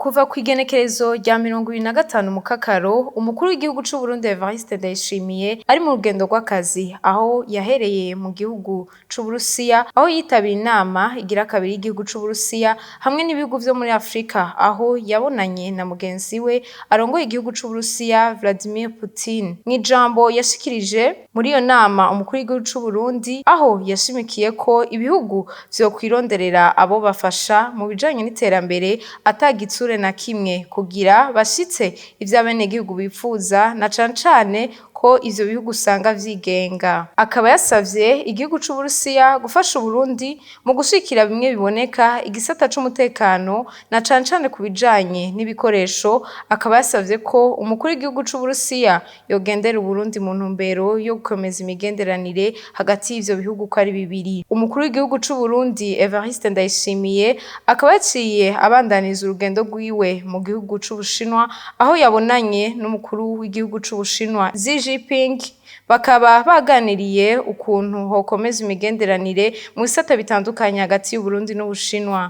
Kuva kw'igenekerezo rya 25 Mukakaro, umukuru w'igihugu c'Uburundi Evariste Ndayishimiye ari mu rugendo rw'akazi, aho yahereye mu gihugu c'Uburusiya, aho yitabira inama igira kabiri y'igihugu c'Uburusiya hamwe n'ibihugu vyo muri Afrika, aho yabonanye na mugenzi we arongoye igihugu c'Uburusiya Vladimir Putin. Mw'ijambo yashikirije muri iyo nama, umukuru w'igihugu c'Uburundi aho yashimikiye ko ibihugu vyokwironderera abo bafasha mu bijanye n'iterambere ata gitsure na kimwe, kugira bashitse ivyo abenegihugu bipfuza, na cane cane ko ivyo bihugu usanga vyigenga. Akaba yasavye igihugu c'Uburusiya gufasha Uburundi mu gushigikira bimwe biboneka igisata c'umutekano, na cane cane ku bijanye n'ibikoresho. Akaba yasavye ko umukuru w'igihugu c'Uburusiya yogendera Uburundi mu ntumbero yo gukomeza imigenderanire hagati y'ivyo bihugu uko ari bibiri. Umukuru w'igihugu c'Uburundi Evariste Ndayishimiye akaba yaciye abandaniza urugendo rwiwe mu gihugu c'Ubushinwa, aho yabonanye n'umukuru w'igihugu c'Ubushinwa Xi Jinping, bakaba baganiriye ukuntu hokomeza imigenderanire mu bisata bitandukanye hagati y'Uburundi n'Ubushinwa.